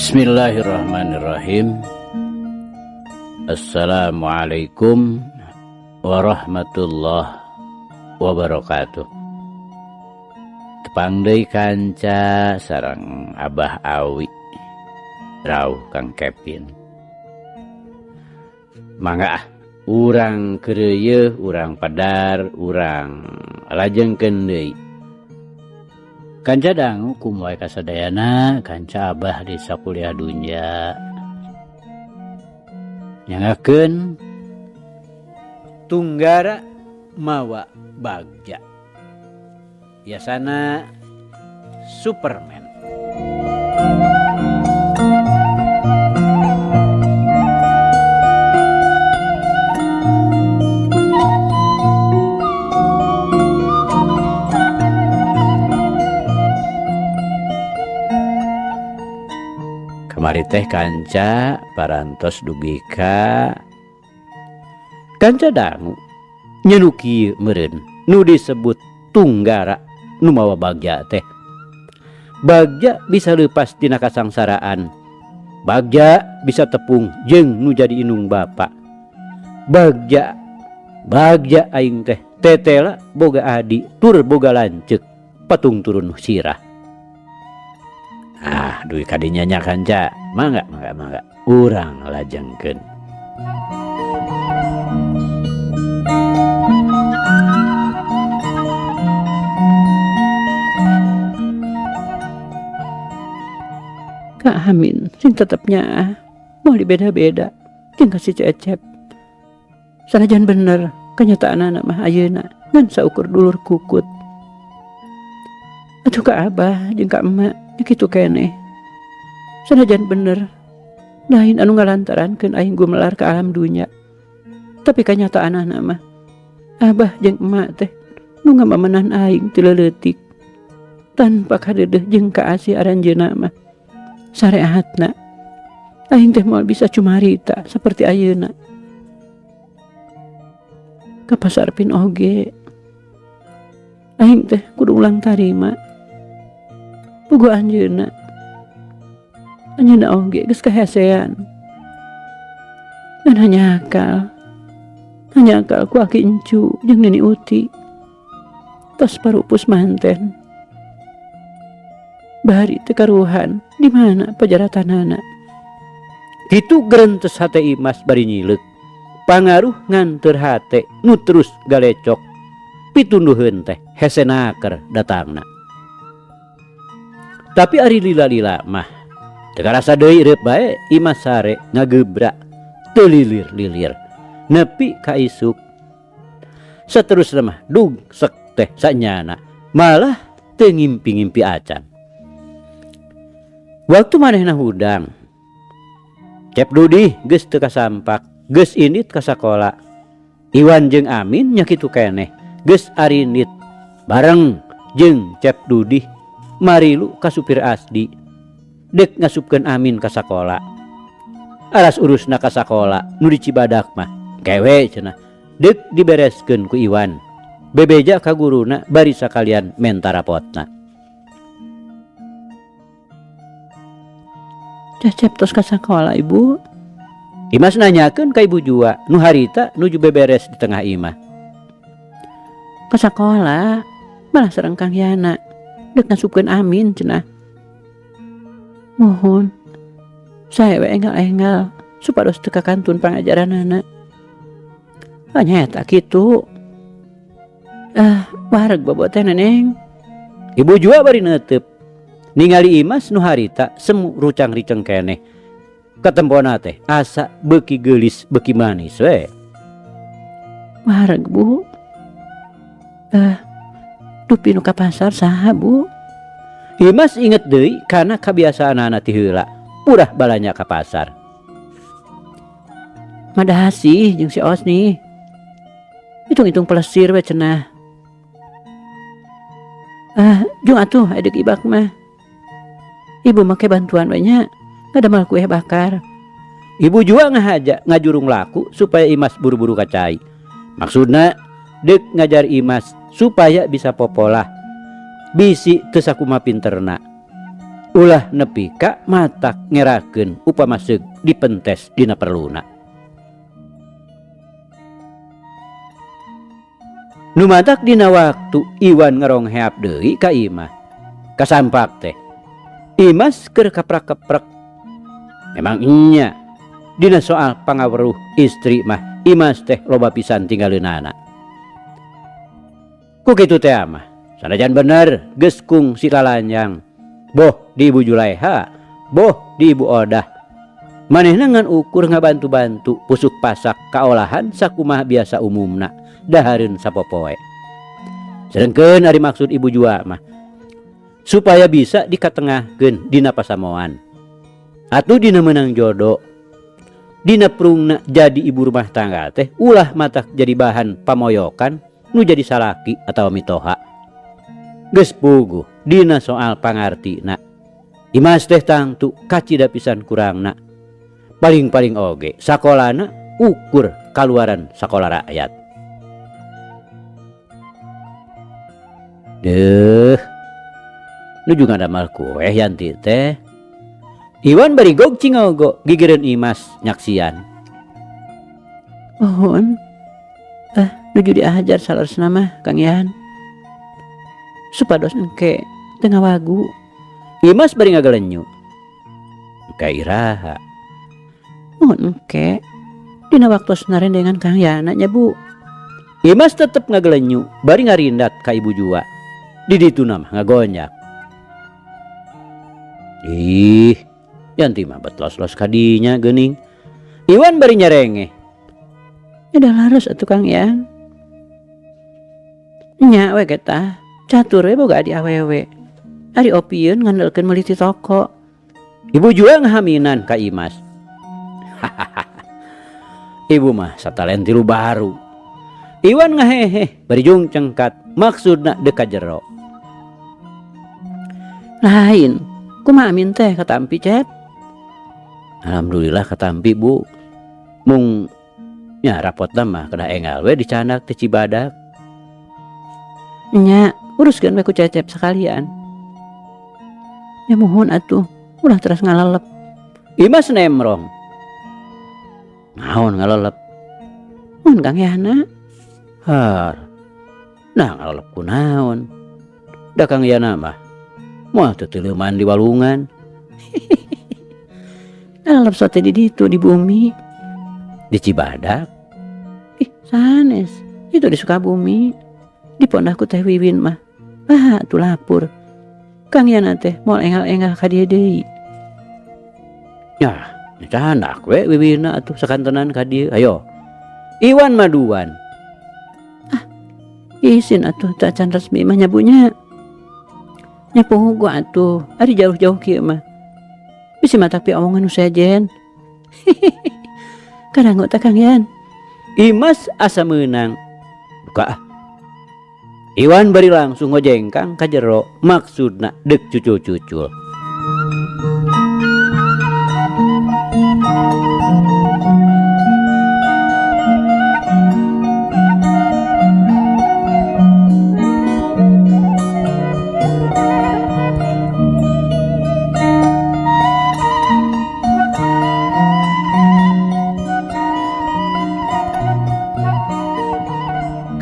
Bismillahirrahmanirrahim. Assalamualaikum warahmatullahi wabarakatuh. Tepang deui kanca sareng Abah Awi Rauh Kang Kevin. Mangga ah, urang keureuyeung, urang padar, urang lajengkeun deui. Kanca dangu kumaha kasadayana kanca Abah di sakuliah dunya. Nyangakeun Tunggara Mawa Bagja. Biasana Superman. Kamari teh kanca parantos dugi ka kanca dangu nya nu kieu meureun nu disebut tunggara nu mawa bagja teh. Bagja bisa leupas tina kasangsaraan. Bagja bisa tepung jeung nu jadi indung bapa. Bagja, bagja aing teh tetela boga adi tur boga lanceuk patung turun sirah. Ah, duit kadinya nya kanca. Mangga, mangga, mangga. Urang lajengkeun. Kak Amin sing tetepnya mau dibeda-beda jeung ka si Cecep. Sanajan bener kenyataan anak mah ayeuna ngan saukur dulur kukut. Atuh ka abah jeung ka emak nya kitu keneh. Sanajan bener lain anu ngalantarankeun aing gumelar ka alam dunya. Tapi kenyataan anak mah abah jeung emak teh nu ngamamenan aing ti leutik tanpa kadeudeuh jeung kaasih aranjeunna mah. Sareatna aing teh moal bisa cumarita seperti ayeuna. Ka pasar pin oge aing teh kudu ulang tarima. Pugu anjeunna. Anjeunna oge geus kahesean. Dan hanya akal. Hanya akal ku aki encu jeung nini uti. Tos parupus manten. Bari teu karuhan di mana pajaratanana. Kitu gerentes hate Imas bari nyileuk. Pangaruh nganteur hate nu terus galecok. Pitunduheun teh hese naker datangna. Tapi ari lila-lila mah teu karasa deui reup bae Imas sare ngagebra teu lilir-lilir nepi ka isuk. Saterusna mah dug sek teh sanyana malah teu ngimpi-ngimpi acan. Waktu manehna hudang, Cep Dudih geus teu kasampak, geus indit ka sakola. Iwan jeung Amin nya kitu keneh, geus arindit bareng jeung Cep Dudih marilu ka supir Asdi dek ngasupkeun Amin ka sakola. Aras urusna ka sakola nu di Cibadak mah kewe cenah dek dibereskeun ku Iwan. Bebeja ka guruna bari sakalian menta rapotna. Cecep tos ka sakola ibu. Imas nanyakeun ka ibu jua nu harita nuju beberes di tengah imah. Ka sakola malah sareng Kang Yana dek ngasupkeun Amin cenah. Mohon sae we enggal-enggal supados teu kakantun pangajaranana. Ah nyaeta kitu. Ah wareg bobo teh neneng. Ibu jua bari neuteub. Ningali Imas nu harita semu rucang-riceng keneh. Katempona teh asa beuki geulis beuki manis we. Wareg bu. Dupi nu ka pasar saha bu? Imas inget deui kana kabiasaanana ti heula, purah balanja ka pasar. Madahasih jeung si Osni. Hitung-hitung pelesir we cenah. Jung atuh adeuk ibak mah. Ibu make bantuan we nya, ngadamel kueh bakar. Ibu jua ngahaja ngajurung laku supaya Imas buru-buru ka cai. Maksudna deuk ngajar Imas supaya bisa popolah. Bisi teu sakumaha pinterna. Ulah nepi ka matak ngerakeun upama seug dipentes dina perluna. Nu matak dina waktu Iwan ngerongheap deui ka imah. Kasampak teh Imas keur kaprak-keprek. Memang nya dina soal pangaweruh istri mah Imas teh loba pisan tinggaleunana. Ku kitu teh mah sanajan bener geus kung si lalanjang boh di Ibu Julaeha boh di Ibu Odah. Manehna ngan ukur ngabantu-bantu pusuk pasak kaolahan sakumaha biasa umumna dahareun sapopoe. Sedengkeun ari maksud Ibu Jua mah supaya bisa dikatengahkeun dina pasamoan. Atuh dina meunang jodoh dina prungna jadi ibu rumah tangga teh ulah matak jadi bahan pamoyokan nu jadi salaki atawa mitoha. Geus puguh dina soal pangartina. Imas teh tangtu kacida pisan kurangna. Paling-paling oge sakolana ukur kaluaran sakola rakyat. Deuh, nuju ngadamel kueh Yanti teh. Iwan bari gog cingogo gigireun Imas nyaksian. Mohon, nuju diajar saleresna mah Kang Yan. Supados engke teu ngawagu. Imas bari ngagelenyu. Engke iraha. Mohon engke dina waktos narendengan Kang Yana nya Bu. Imas tetep ngagelenyu bari ngarindat ka ibu jua. Di ditu mah ngagonjak. Ih, Yanti mah bet los-los kadinya geuning. Iwan bari nyerengeh. Ya dah laras atuh Kang Yan. Nya we getah, catur we boga adi awewe. Ari opieun ngandelkeun meuli ti toko. Ibu jua ngahaminan ka Imas. Ibu mah satalen tilu baru. Iwan ngaheheh bari jung cengkat maksudna deuk ka jero. Lain, kumaha amin teh katampi Cep? Alhamdulillah katampi Bu. Mung nya rapotna mah kedah enggal we dicandak teh Cibadak. Nya, uruskeun we ku Cecep sekalian. Ya muhun atuh, ulah teras ngalalep. Imas nemrong. Naon ngalalep? Mun Kang Yana. Har. Nah ngalalep kunaon? Da Kang Yana mah moal teu teuleman di walungan. Ngalalep sote di ditu di bumi. Di Cibadak. Ih, sanes. Itu di Sukabumi. Di pondah ku Teh Wiwin mah. Ah, atuh lapur. Kang Yana teh moal enggal-enggal ka dieu deui. Yah, canak we Wiwina atuh sakantenan ka dieu. Ayo. Iwan maduan. Ah, isin atuh teu acan resmi mah nyabunya. Nyapuhu gua atuh, ari jauh-jauh kieu mah. Bisi matak pi omongan nu sejen. Karangu teh Kang Yan. Imas asa meunang. Buka ah. Iwan bari langsung ngojengkang ka jero maksudna deuk cucul-cucul.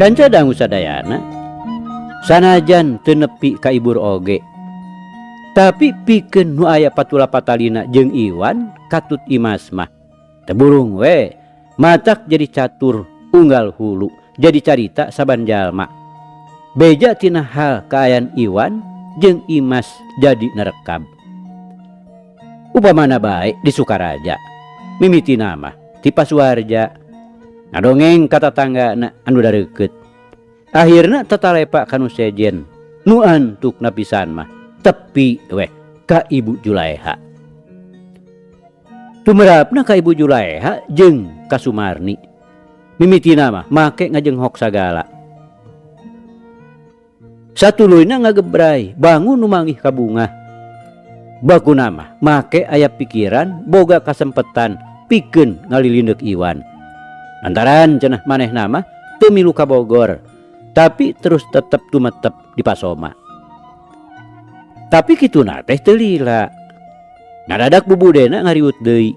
Kanca dangu sadayana sanajan teu nepi ka ibur oge tapi pikeun nu aya patula patalina jeung Iwan katut Imas mah teu burung we matak jadi catur unggal hulu jadi carita saban jalma beja tina hal kaayaan Iwan jeung Imas jadi nerekab upamana bae di Sukaraja mimitina mah ti Pasuarja ngadongeng ka tatanggana anu dareukeut akhirna tatalepa ka nu sejen nu antukna pisan mah tepi weh ka Ibu Julaeha tumerapna ka Ibu Julaeha jeung ka Sumarni mimitina mah make ngajenghok sagala satuluyna ngagebray bangun nu manggih ka bungah bakuna mah make aya pikiran boga kasempetan pikeun ngalilindeuk Iwan lantaran cenah manehna mah teu milu ka Bogor tapi terus tetep tumetep di Pasoma. Tapi kituna teh teu lila. Ngadadak bubudena ngariut deui.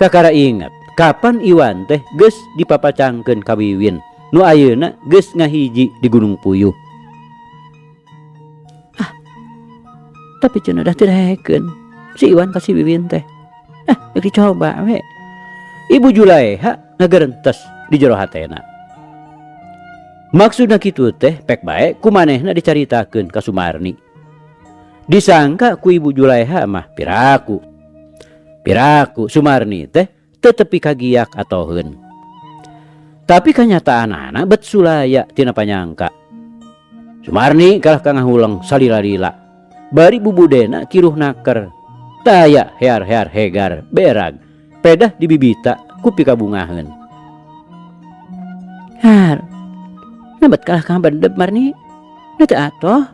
Kakara inget kapan Iwan teh geus dipapacangkeun ka Wiwin nu ayeuna geus ngahiji di Gunung Puyuh. Ah, tapi cenah dah teu daekeun si Iwan ka si Wiwin teh. Ah, rek dicoba we. Ibu Julaeha ngagerentes di jero hatena. Maksudna kitu teh pek bae ku manehna dicaritakeun ka Sumarni. Disangka ku Ibu Julaeha mah piraku. Piraku Sumarni teh teu tepi kagiak atoheun. Tapi kanyataanana bet sulaya tina panyangka. Sumarni kalah ka ngahuleng salila-lila. Bari bubudena kiruh naker. Taya hear-hear hegar berag. Pedah dibibita ku pikabungaheun. Har. Nabat kalah ka bedeb Marni. Na teu atoh.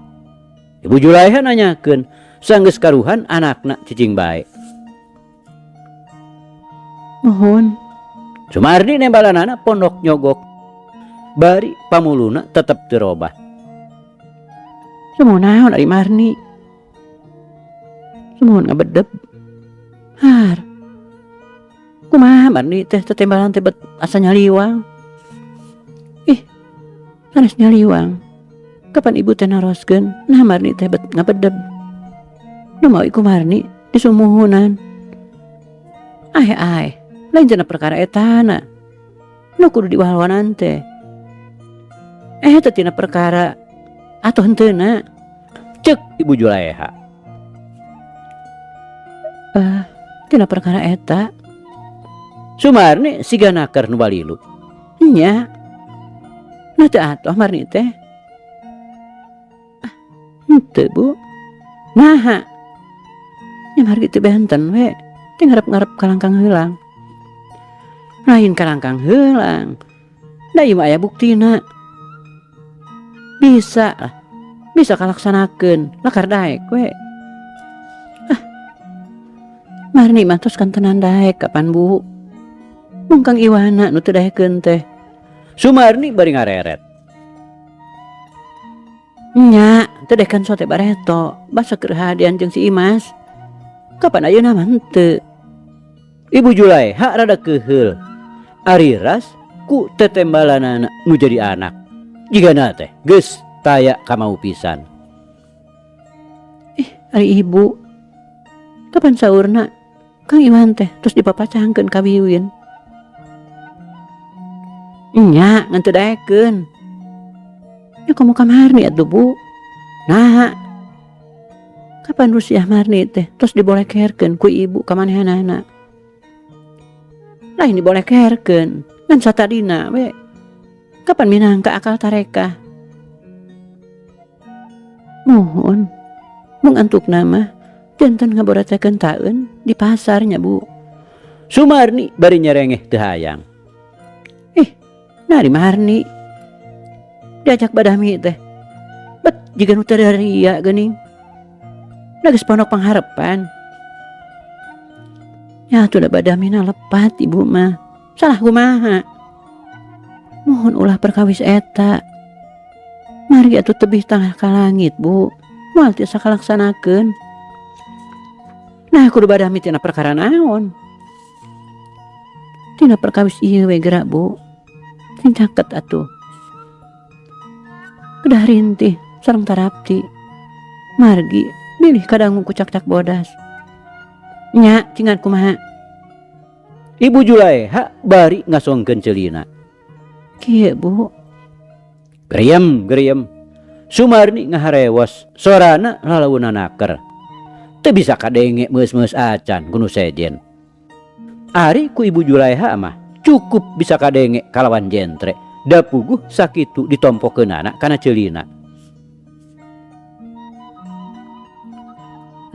Ibu Julaeha nanyakeun sanggeus karuhan anakna cicing bae. Muhun. Sumarni nembalanana pondok nyogok. Bari pamuluna tetep teu robah. Sumuhun naon ari Marni? Sumuhun ngabedeb. Har. Kumaha Marni teh tetembalan teh bet asa nyaliwang. Ih, sanes nyaliwang. Kapan ibu teh naroskeun nah Marni teh bet ngabedeb. Nu mau iku Marni disumuhunan. Ae ae, lain cenah perkara etana. Nu kudu diwalwanan teh. Teh tina perkara atuh henteuna. Cek Ibu Julaeha. Tina perkara eta. Sumarni siga naker nu balilu. Nya. Nah teu atuh Marni teh. Ah, henteu Bu. Naha? Nya margi teu benten we. Teu ngarep-ngarep kalangkang heulang. Lain kalangkang heulang. Da ieu mah aya buktina. Bisa lah. Bisa kalaksanakeun. Lakar daek we. Ah. Marni mah tos kantenan daek kapan Bu? Mung Kang Iwana nu teu daekeun teh. Sumarni bari ngareret. Nya, teu daekeun sote bareto, basa keur hadian jeung si Imas. Kapan ayeuna mah henteu. Ibu Julaeha rada keuheul. Ari ras ku tetembalanana nu jadi anak. Jigana teh geus taya kamau pisan. Ih, ari ibu. Kapan saurna Kang Iwan teh terus dipapacangkeun ka Wiwin? Nya, ngan teu daekeun. Nya komo ka Marni atuh Bu. Naha? Kapan Rusiah Marni teh terus dibolekerkeun ku ibu ka manehanana? Lain dibolekerkeun, ngan satadina we. Kapan minangka akal tarekah? Muhun. Mung antukna mah janten ngaboratekeun taeun di pasar nya Bu. Sumarni bari nyerengeh teu hayang. Ih, nari Marni. Diajak badami teh. Bet jiga nu teu daria geuning. Da geus pondok pangharepan. Ya atuh da badamina lepat ibu mah. Salah kumaha? Mohon ulah perkawis eta. Margi atuh tebih tangah ka langit, Bu. Moal tiasa kalaksanakeun. Nah, kudu badami tina perkara naon? Tina perkawis ieu we geura, Bu. Sing caket atuh. Kedah rintih sareng tarapti. Margi bilih kadangu ku cakcak bodas. Nya, cingan kumaha? Ibu Julaeha bari ngasongkeun ceulina. Kieu, Bu. Geriem, geriem. Sumarni ngaharewos, sorana lalauna naker. Teu bisa kadenge meus-meus acan ku nu sejen. Ari ku Ibu Julaeha mah cukup bisa kadenge kalawan jentre. Da puguh sakitu ditompokeunana kana ceulina.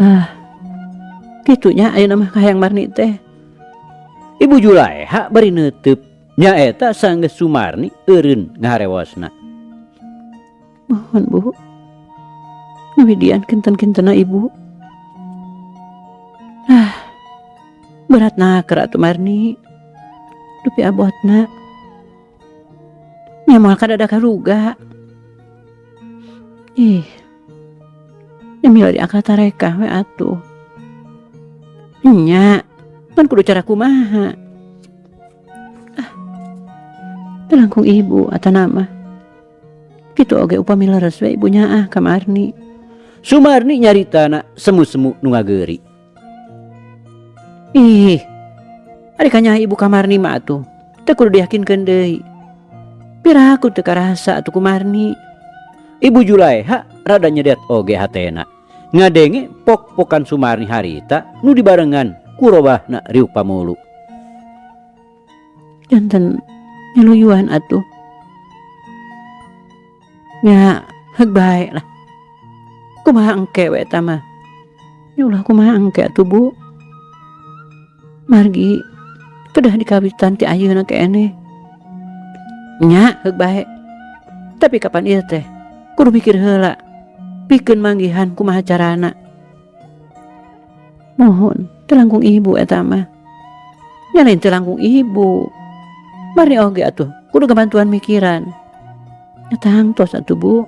Ah, kitunya ayeuna mah kahayang Marni teh. Ibu Julaeha bari neuteub. Nyaeta sanggeus Sumarni eureun ngaharewosna. Mohon Bu. Ngawidian kinten-kintena Ibu. Ah, berat naker atuh Marni. Dupi abotna. Nya moal kadada karuga. Ih. Nya milari akal tarekah we atuh. Nya, pan kudu cara kumaha. Ah, teu langkung ibu atana mah. Kitu oge upami leres we ibu nyaah ka Marni. Sumarni nyaritana semu-semu nu ngageuri. Ih, ari kanyaah ibu ka Marni mah atuh teu kudu diyakinkeun deui. Piraku teu karasa atuh ku Marni. Ibu Julaeha rada nyedet oge hatena ngadenge pok-pokan Sumarni harita nu dibarengan ku robahna riuk pamulu. Janten nyaluyuan atuh. Nya heug bae lah. Kumaha engke we eta mah. Nya ulah kumaha engke atuh Bu. Margi kedah dikawitan ti ayeuna keneh. Nya heug bae. Tapi kapan ieu teh kudu mikir heula pikeun manggihan kumaha carana. Mohon teu langkung ibu eta mah. Nya lain teu langkung ibu. Marni oge atuh kudu ngabantuan mikiran. Nya tangtos atuh Bu.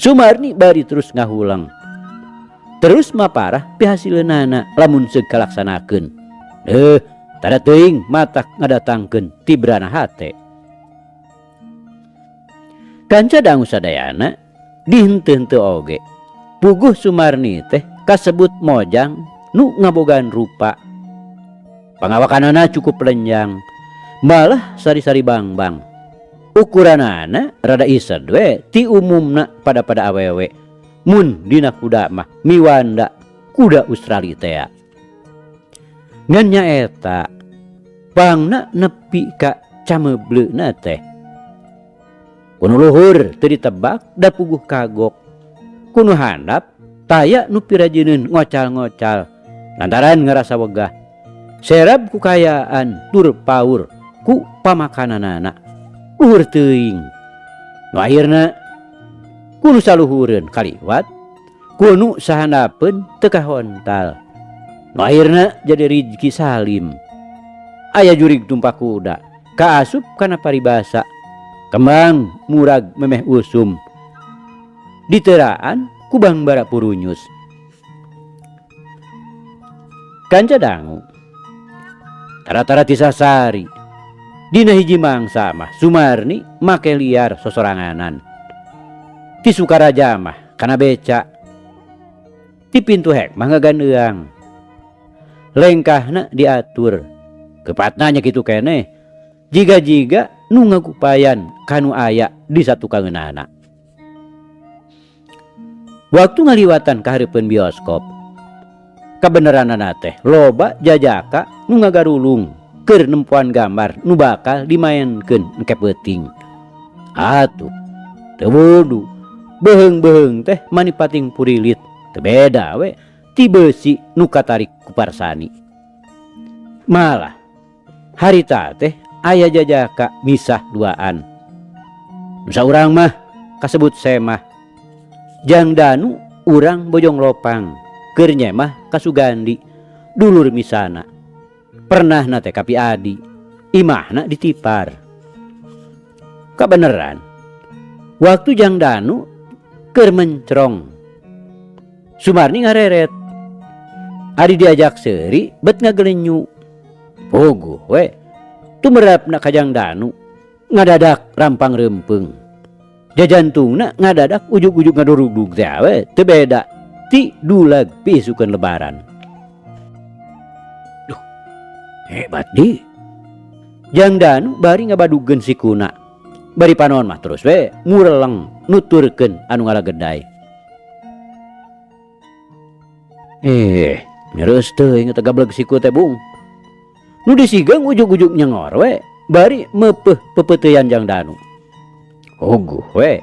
Sumarni bari terus ngahulang. Terus maparah pihasileunana lamun seug kalaksanakeun. Deuh, tada teuing matak ngadatangkeun tibrana hate. Kanca dangu sadayana dihenteu-henteu oge. Puguh Sumarni teh kasebut mojang nu ngabogaan rupa. Pangawakanana cukup lenjang, malah sari-sari bang-bang. Ukuranana rada ised we ti umumna pada-pada awewe. Mun dina kuda mah miwanda kuda Australia tea. Ngan nyaeta pangna nepi ka camebleuna teh. Kunu luhur teu ditebak da puguh kagok. Kunu handap taya nu pirajeuneun ngocal-ngocal lantaran ngarasa wegah. Serab ku kayaan tur paur ku pamakananana. Luhur teuing. Nu akhirna kunu saluhureun kaliwat, kunu sahandapeun teu kahontal. Nu akhirna jadi rijki salim. Aya jurig tumpak kuda, kaasup kana paribasa. Kembang murag memeh usum. Diteraan ku bangbara purunyus. Kanca dangu. Tara-tara tisasari. Dina hiji mangsa mah Sumarni make liar sosoranganan. Ti Sukaraja mah kana beca. Ti pintu hek mah ngagandeang. Lengkahna diatur. Kepatna nya kitu keneh. Jiga-jiga nu ngagupayan kanu aya di satukangeunana. Waktu ngaliwatan ka hareupeun bioskop, kabeneranana teh loba jajaka nu ngagarulung keur nempoan gambar nu bakal dimaenkeun engke peuting. Atuh, teu wudu, beuheung-beuheung teh manipating purilit, teu beda we ti beusi nu katarik ku parsani. Malah harita teh aya jajaka misah duaan. Nu saurang mah kasebut semah. Jang Danu urang Bojong Lopang, keur nyemah ka Sugandi, dulur misana. Pernahna teh ka Pi Adi, imahna ditipar. Kabeneran, waktu Jang Danu keur mencrong, Sumarni ngareret. Ari diajak seuri bet ngagelenyu. Puguh we, tumerapna ka Jang Danu, ngadadak rampang reumpeung. Jajantungna ngadadak ujug-ujug ngadurugdug teh we, teu beda ti dulag piisukeun lebaran. Duh, hebat di. Jang Danu bari ngabadugeun sikuna. Bari panon mah terus we mureleng nuturkeun anu ngalagedai. Nyereus teuing eta gableg siku teh bung. Nu disigeung ujug-ujug nyengor we, bari meupeuh pepeuteuyan Jang Danu. Oguh we.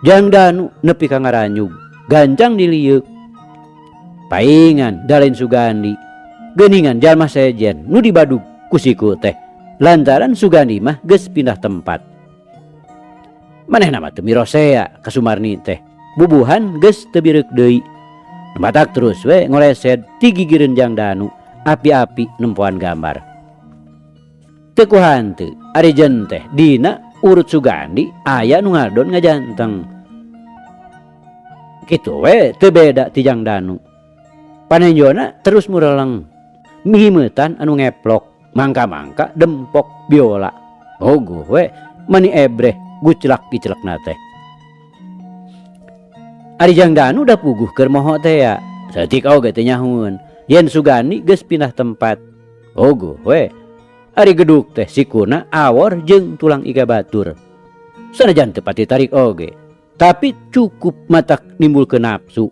Jang Danu nepi ka ngaranyug, gancang dilieuk. Paingan dalain Sugandi, geuningan jalma sejen nu dibadug ku siku teh. Lantaran Sugandi mah geus pindah tempat. Manehna mah teu mirosea ka Sumarni teh. Bubuhan geus teu bireuk deui. Batak terus we ngolesed ti gigireun Jang Danu, api-api nempoan gambar. Teu ku hanteu ari jen teh dina urut Sugandi aya nu ngadon ngajanteng. Kitu we teu beda ti Jang Danu. Panenjona terus mureleng mihimeutan anu ngeplok mangka-mangka dempok biola. Oguh we mani ebreh guclak giclekna teh. Ari Jang Danu da puguh keur moho teh ya. Saeutik oge teu nyahueun yen Sugandi geus pindah tempat. Oguh we ari geduk teh sikuna awor jeung tulang iga batur. Sanajan teu pati tarik oge, tapi cukup matak nimbulkeun nafsu.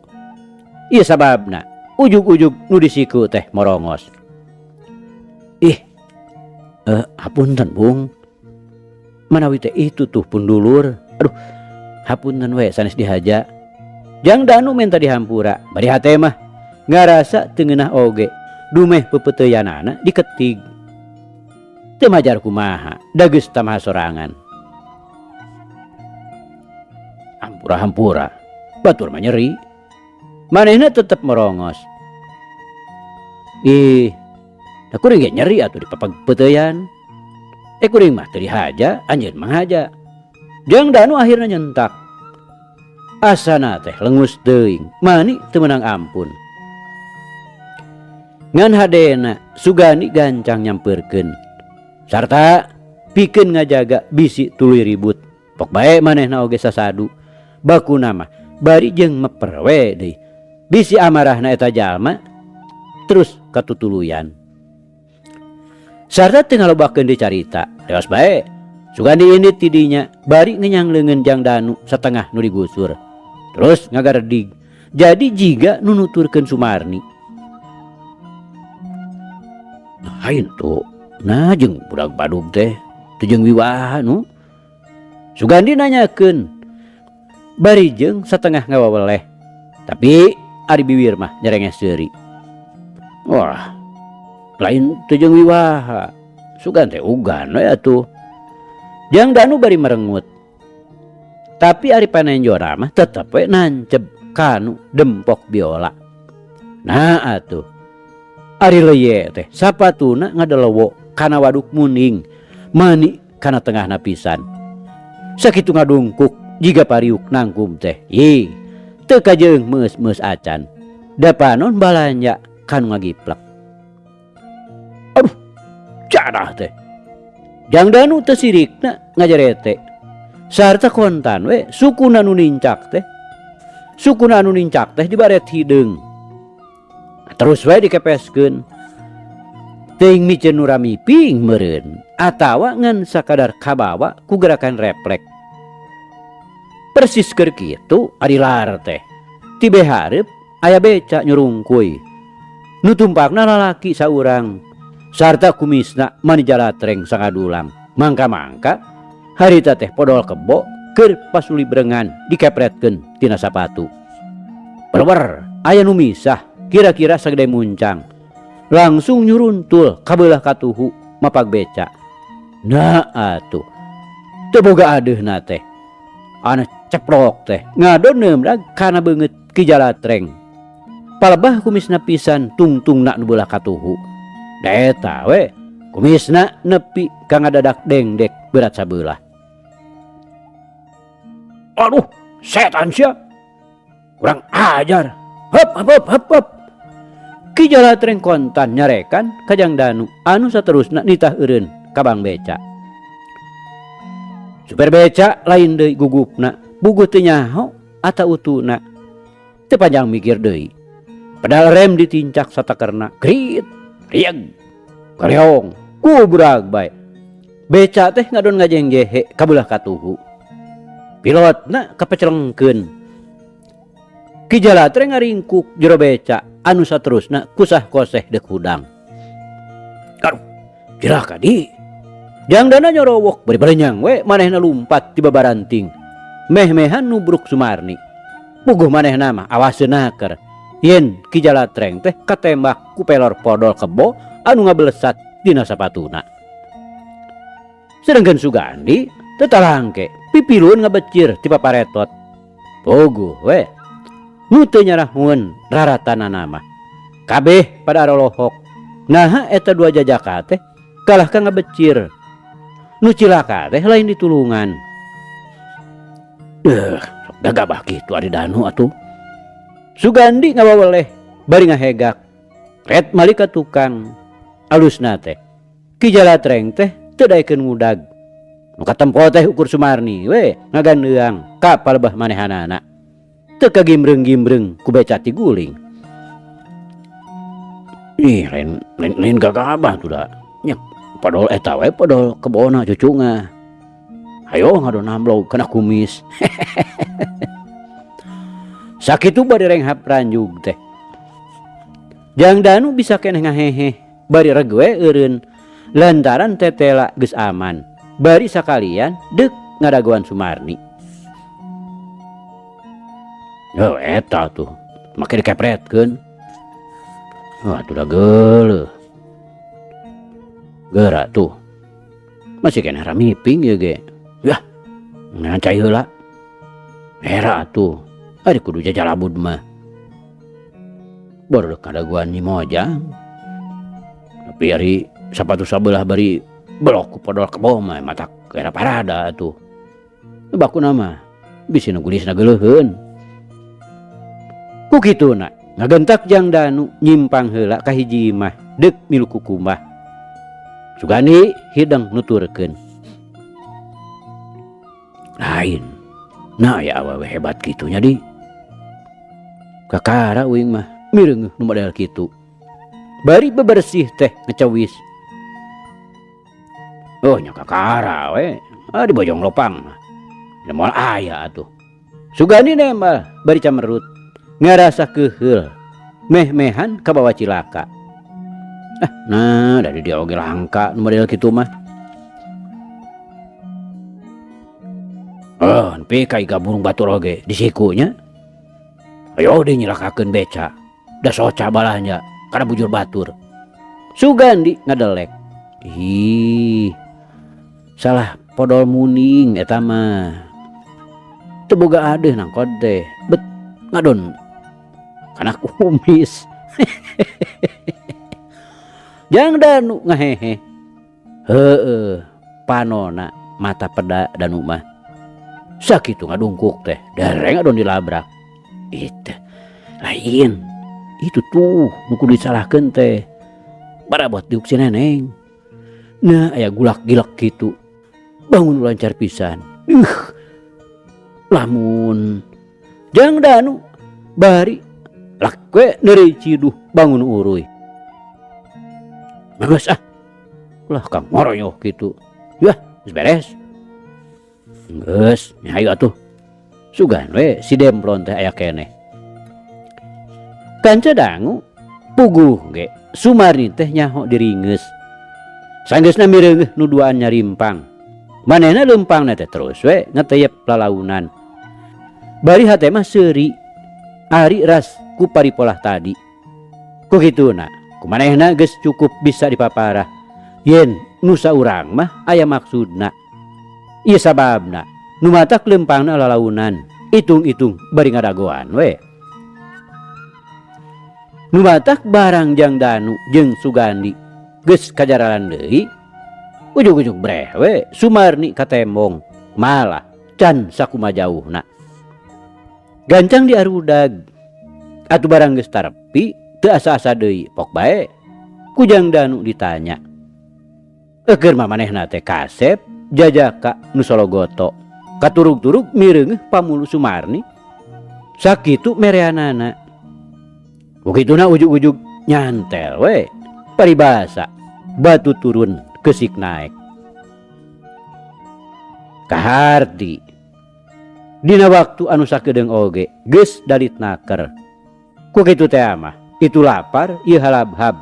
Ieu sababna ujug-ujug nu disiku teh morongos. Ih, hapunten Bung. Manawi teh itu tuh pun dulur. Aduh, hapunten we sanes dihaja. Jang Danu minta dihampura, bari hate mah ngarasa teu ngeunah oge. Dumeh pepeteuyanana diketig. Teu majar kumaha, da geus tamaha sorangan. Hampura-hampura, batur mah nyeri. Manehna tetep merongos. Ih, da kuring ge nyeri atuh dipapegpeuteuyan. Kuring mah teu dihaja, anjeun mah haja. Jang Danu akhirna nyentak. Asana teh lengus teuing, mani teu meunang ampun. Ngan hadena Sugandi gancang nyampeurkeun. Sarta pikeun ngajaga bisi tuluy ribut. Pok bae manehna oge sasadu. Bakuna mah bari jeung meper we deui. Bisi amarahna eta jalma terus katutuluyan. Sarta teu ngalobakeun deui carita. Leos bae Sugandi indit ti dinya bari ngenyang leungeun Jang Danu satengah nu digusur. Terus ngagaredig. Jadi jiga nu nuturkeun Sumarni. Lain tuh. Nah jeung budak badug teh teu jeung wiwaha nu. Sugandi nanyakeun. Bari jeung satengah ngawaweleh. Tapi ari biwir mah nyerengeh seuri. Wah, lain teu jeung wiwaha. Sugan teh ugan we atuh. Jang Danu bari merengut. Tapi ari panenjona mah tetep we nancep kanu dempok biola. Nah atuh. Ari leye teh sapatuna ngadelowo kana waduk muning, mani kana tengahna pisan. Sakitu ngadungkuk jiga pariuk nangkum teh. Ih, teu kajeung meus-meus acan. Da panon balanja kanu ngagiplek. Aduh, jadah teh. Jang Danu teu sirikna ngajarete. Sarta kontan we sukuna nu nincak teh. Sukuna anu nincak teh dibaret hideung. Terus we dikepeskeun. Teuing miceun nu ramiping meureun atawa ngan sakadar kabawa ku gerakan refleks. Persis keur kitu ari lar teh. Tibe hareup aya beca nyurungkuy. Nu tumpakna lalaki saurang sarta kumisna mani jalatreng sangadulang. Mangka-mangka harita teh podol kebo keur pasuli brengan dikepretkeun tina sapatu. Berwer aya nu misah kira-kira sagede muncang. Langsung nyuruntul kabelah katuhu mapag beca. Nah atuh teu boga adeuhna teh. Ana ceplok teh ngadon neumrag kana beungeut Ki Jalatreng. Palebah kumisna pisan tungtungna nu beulah katuhu. Da eta we kumisna nepi ka ngadadak dengdek berat sabelah. Aduh, setan sia. Kurang ajar. Hep hep hep hep. Ki Jalatreng kontan nyarekan ka Jang Danu anu saterusna nitah eureun ka bang beca. Supir beca lain deui gugupna, buguh teu nyaho atawa utuna. Teu panjang mikir deui. Pedal rem ditincak satakerna, krit, rieg, kareong, kubrag bae. Beca teh ngadon ngajenggehe ka beulah katuhu. Pilotna kapecelengkeun. Ki Jalatreng ngaringkuk jero beca anu saterusna kusah koseh deuk hudang. Aduh, cilaka di. Jang Dana nyorowok bari barenyang we manehna lumpat ti babaranting. Meh-mehan nubruk Sumarni. Puguh manehna mah awaseun naker. Yen Ki Jalatreng teh katembak ku pelor podol kebo anu ngabelesat dina sapatuna. Sedengkeun Sugandi teu talangke pipilueun ngabecir ti paparetot. Puguh we nu teu nyarahun raratanana mah. Kabeh pada arolohok. Naha eta dua jajaka teh kalah ka ngabecir. Nu cilaka teh lain ditulungan. Sok gagabah kitu ari Danu atuh. Sugandi ngawaweleh bari ngahegak. Ret malik ka tukang. Alusna teh Ki Jalatreng teh teu daekeun ngudag. Nu katempo teh ukur Sumarni we ngagandeang ka palebah manehanana. Teu kagimreung-gimreung ku beca ti guling. Ih, lain lain lain gagabah tuh da. Nya padol eta we padol kebona cucunga. Hayo ngadon amblog kana kumis. Sakitu bari renghap ranjug teh. Jang Danu bisa keneh ngaheheh bari reg we eureun lantaran tetela geus aman. Bari sakalian deuk ngadagoan Sumarni. Oh, eta tuh make dikepretkeun. Wah, atuh da geuleuh. Geura tuh. Masih keneh ramiping ieu ge. Yah, ngan cai heula. Era atuh, ari kudu jajalabud mah. Baru kadaguan Nyi Mojang. Tapi ari sapatu sabelah bari belok ku podol kebo mah matak era parada atuh. Bakuna mah bisi nu gulisna geuleuheun. Ku kituna ngagentak Jang Danu nyimpang heula ka hiji imah deuk milu kukumbah. Sugandi hideng nuturkeun. Lain. Nah aya awewe hebat kitu nya di. Kakara uing mah mireungeuh nu model kitu. Bari bebersih teh ngecewis. Oh nya kakara we. Ah di Bojong Lopang mah. Da moal aya atuh. Sugandi nembal bari camerut. Ngarasa keuheul. Meh-mehan kabawa cilaka. Ah, nah dari dia oge langka nu model kitu mah. Oh, nepi ka iga burung batur oge di sikunya. Ayo deui nyilakakeun beca. Da soca balanja kana bujur batur. Sugandi ngadelek. Ih, salah podol muning eta mah. Teu boga adeuh nangkod teh. Bet ngadon kana kumis. Jang Danu ngahehe. Heeh, panona mata peda Danu mah. Sakitu ngadungkuk teh, dereng adon dilabrak. Itu lain. Itu tuh nu kudu disalahkeun teh. Barabot diuk si neneng. Nah, aya gulak gilek kitu. Bangun lancar pisan. Lamun Jang Danu bari lak we neureuy ciduh bangun uruy. Geus ah. Ulah ka ngoroyoh kitu. Yah, geus beres. Geus, nya hayu atuh. Sugan we si Demplon teh aya keneh. Kanca dangu puguh ge Sumarni teh nyaho diringeus. Sanggeusna mireungeuh nu duaan nyarimpang. Manehna leumpangna teh terus we ngeteyep lalaunan. Bari hate mah seuri ari ras ku paripolah tadi. Ku kituna, ku manehna geus cukup bisa dipaparah yen nu saurang mah aya maksudna. Ieu sababna nu matak leumpangna lalaunan, itung-itung bari ngadagoan we. Nu matak barang Jang Danu jeung Sugandi geus kajaralan deui, ujug-ujug breh we Sumarni katembong malah can sakumaha jauhna. Gancang diarudag atuh barang geus tarepi teu asa-asa deui pok bae ku Jang Danu ditanya. Eukeun mah manehna teh kasep jajaka nu sologoto katurug-turug mireungeuh pamulu Sumarni sakitu mereanana. Ukituna ujug-ujug nyantel we paribasa batu turun kesik naek. Kaharti dina waktu anu sakedeung oge geus dalit naker. Ku kitu teh mah itu lapar ieu halabhab.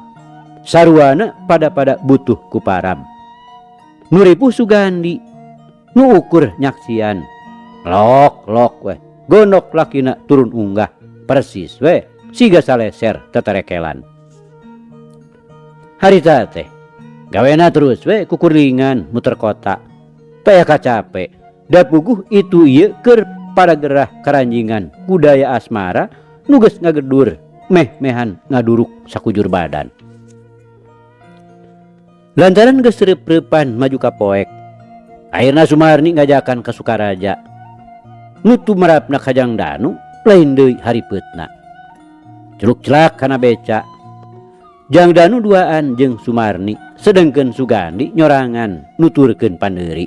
Saruana pada-pada butuh ku parab. Nu ripuh Sugandi nu ukur nyaksian. Lok lok we gondok lakina turun unggah persis we siga saleser teterekelan. Harita teh gawena terus we kukuringan muter kota. Taya kacape da puguh itu ieu keur pada gerah karanjingan budaya asmara nu geus ngagedur meh-mehan ngaduruk sakujur badan. Lantaran geus reup-reupan maju ka poek, akhirna Sumarni ngajakan ka Sukaraja. Nu tumerapna ka Jang Danu lain deui haripeutna. Celuk-celak kana beca. Jang Danu duaan jeung Sumarni, sedengkeun Sugandi nyorangan nuturkeun pandeuri.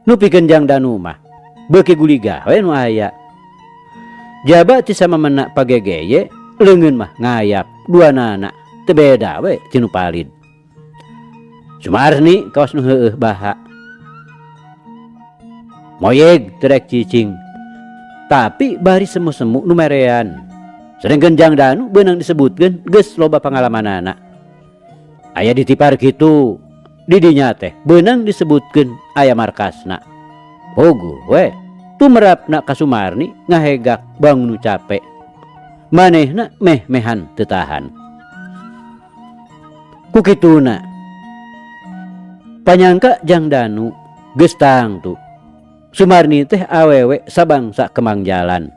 Nu pikeun Jang Danu mah beuki guligah we nu aya. Jaba ti samamena pagegeye leungeun mah ngayap duanana teu beda we ti nu palid. Sumarni kawas nu heueuh baha. Moyeg teu rek cicing. Tapi bari semu-semu nu merean. Sedengkeun Jang Danu beunang disebutkeun geus loba pangalamanana. Aya ditipar kitu. Di dinya teh beunang disebutkeun aya markasna. Puguh we tumerapna ka Sumarni ngahegak bangun nu cape. Manehna meh-mehan teu tahan. Ku kituna panyangka Jang Danu geus tangtu. Sumarni teh awewe sabangsa kemang jalan.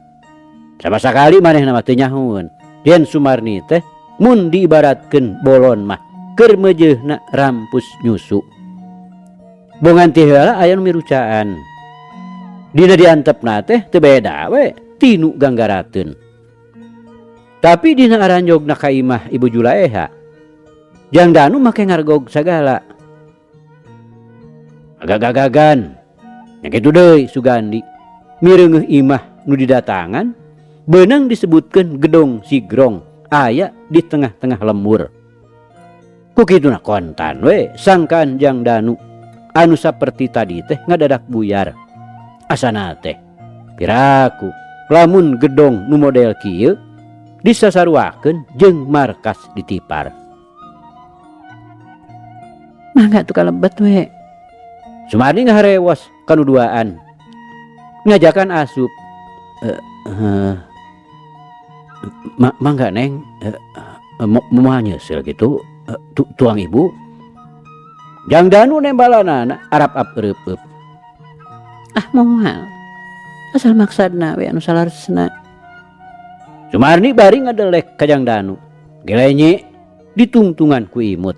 Sama sakali manehna mah teu nyahueun. Yen Sumarni teh mun diibaratkeun bolon mah keur meujeuhna rampus nyusu. Bongan ti heula aya nu mirucaan. Dina diantepna teh teu beda we tinu ganggarateun. Tapi dina aranjogna ka imah Ibu Julaeha, Jang Danu make ngargog sagala. Agag-agagan. Nya kitu deui Sugandi. Mireungeuh imah nu didatangan beunang disebutkeun gedong sigrong aya di tengah-tengah lembur. Ku kituna kontan we sangkaan Jang Danu anu saperti tadi teh ngadadak buyar. Asana teh piraku lamun gedong nu model kieu disasaruakeun jeung markas ditipar. Mangga tuh kalebet we. Sumarni ngaharewos kanu duaan. Ngajakan asup. Mangga neng, moal nyeuseul gitu, tuang ibu. Jang Danu nembalanana arap-ap ereup-eup. Ah moal. Asal maksadna we anu salaresna. Sumarni bari ngadelek ka Jang Danu. Gelenye ditungtungan ku imut.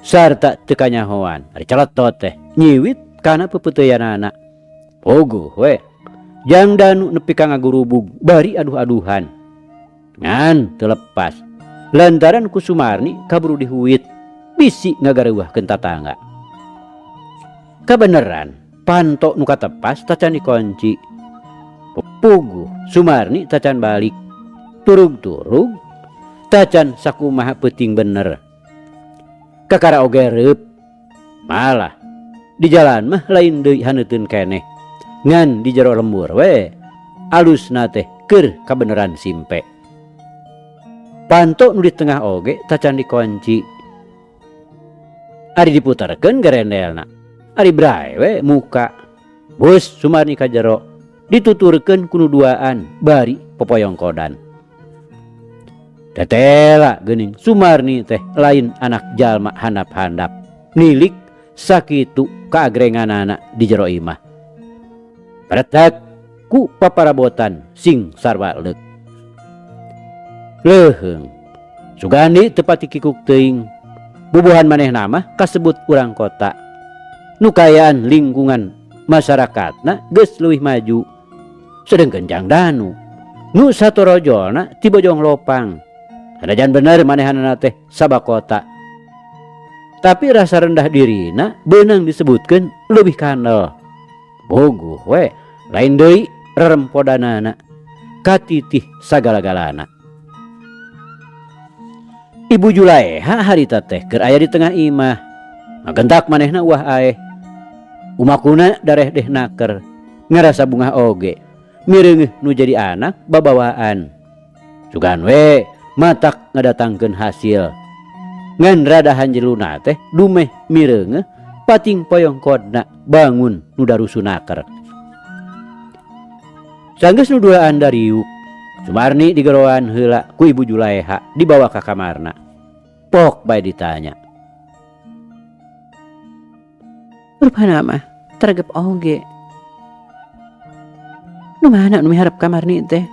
Sarta teu kanyahoan, ari celetot teh nyiwit kana pepeuteyanana. Puguh we. Jang Danu nepi ka ngagurubug bari aduh-aduhan. Ngan teu lepas. Lantaran ku Sumarni kaburu dihuit, bisi ngagareuwahkeun tatangga. Kabeneran, panto nu katepas tacan dikunci. Puguh Sumarni tacan balik. Turug-turug tacan sakumaha peuting bener. Kakara oge reup. Malah di jalan mah lain deui haneuteun keneh. Ngan di jero lembur we alusna teh keur kabeneran simpe. Panto nu di tengah oge tacan dikunci. Ari diputarkeun gerendelna. Ari brae we muka. Bus Sumarni ka jero dituturkeun ku nu duaan bari popoyongkodan. Tetela geuning Sumarni teh lain anak jalma handap-handap. Nilik sakitu kaagrenganana di jero imah. Paretek ku paparabotan sing sarwa leuk. Leuheung Sugandi teu pati kikuk teuing. Bubuhan manehna mah kasebut urang kota. Nu kaayaan lingkungan masyarakatna geus leuwih maju. Sedengkeun Jang Danu nu satorojolna ti Bojong Lopang. Sanajan bener manehanana teh sabakota. Tapi rasa rendah dirina beunang disebutkeun leuwih kandel. Puguh we lain deui rerempodanana katitih sagala-galana. Ibu Julaeha harita teh keur aya di tengah imah. Ngagentak manehna uah aeh. Umakuna dareh deh naker. Ngarasa bungah oge. Mireungeuh nu jadi anak babawaan. Sugan we matak ngadatangkeun hasil. Ngan rada hanjeluna teh dumeh mireungeuh pating poyongkodna bangun nu darusu naker. Sanggeus nu duaan dariuk. Sumarni digeroan heula ku Ibu Julaeha dibawa ka kamarna. Pok bae ditanya. Rupana mah tergep oge. Nu mana nu miharep kamarni teh?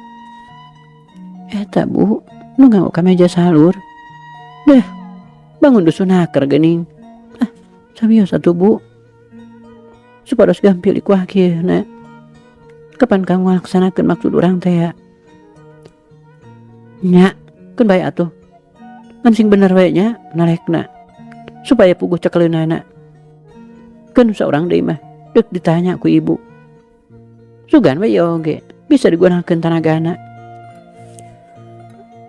Eta bu, nu nganggo ka meja salur. Deh, bangun dusun naker geuning. Ah, sawios atuh bu. Supados gampil ikuah kieu na. Kapan kamu ngalaksanakeun maksud urang teh ya? Nya, keun bae atuh. Ngan sing bener we nya nalekna supaya puguh cekeleunana. Keun saurang deui mah deuk ditanya ku ibu. Sugan we ieu oge bisa digunakeun tanagana.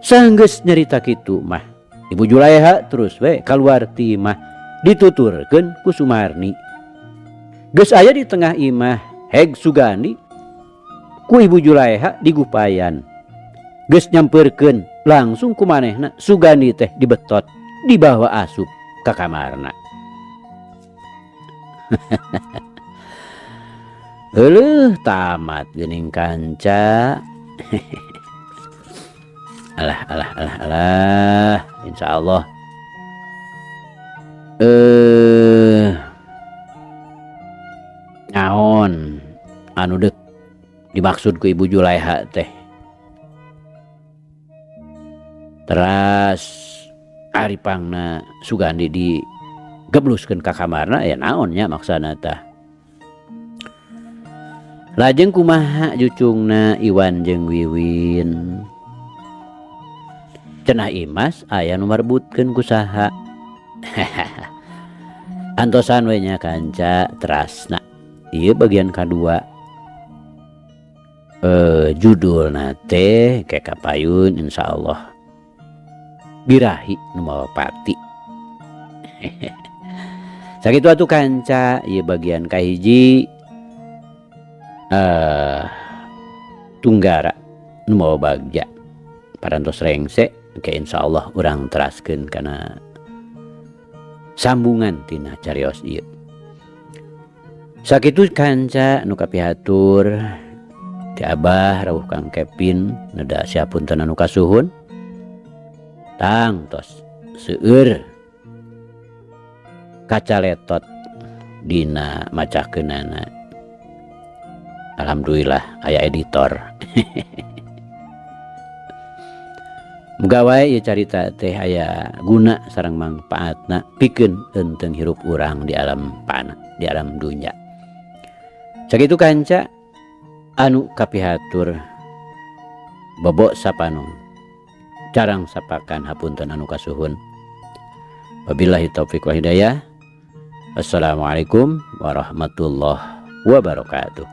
Sanggeus nyarita kitu mah Ibu Julaeha terus we kaluar ti imah dituturkeun ku Sumarni. Geus aya di tengah imah heg Sugandi ku Ibu Julaeha digupayan. Geus nyampeurkeun langsung ku manehna Sugandi teh dibetot dibawa asup ka kamarna. Euleuh tamat geuning kanca. Alah alah alah alah insyaallah naon anu deuk dimaksud ku Ibu Julaeha teh. Teras ari pangna Sugandi digebluskeun ka kamarna ya naon nya maksana tah. Lajeng kumaha jucungna Iwan jeung Wiwin. Cenah Imas aya nu marebutkeun ku saha. Antosan we nya kanca terasna. Ieu bagian kadua. Judulna teh ke kapayun insyaallah. Birahi nu mawa pati. Sakitu atuh kanca ieu bagian kahiji tunggara nu mawa bagja. Parantos rengse ke insyaallah urang teraskeun kana sambungan tina carios ieu. Sakitu kanca nu kapihatur ti Abah rawuh Kang Kevin neda siapunten anu kasuhun. Tangtos seueur kacaletot dina macakeunana. Alhamdulillah aya editor. Muga wae ieu carita teh aya guna sareng mangpaatna pikeun eunteng hirup urang di alam pana, di alam dunya. Sakitu kanca anu kapihatur bobo sapanong carang sapakan hapunten anu kasuhun. Wabillahi taufik wal hidayah. Wassalamualaikum warahmatullahi wabarakatuh.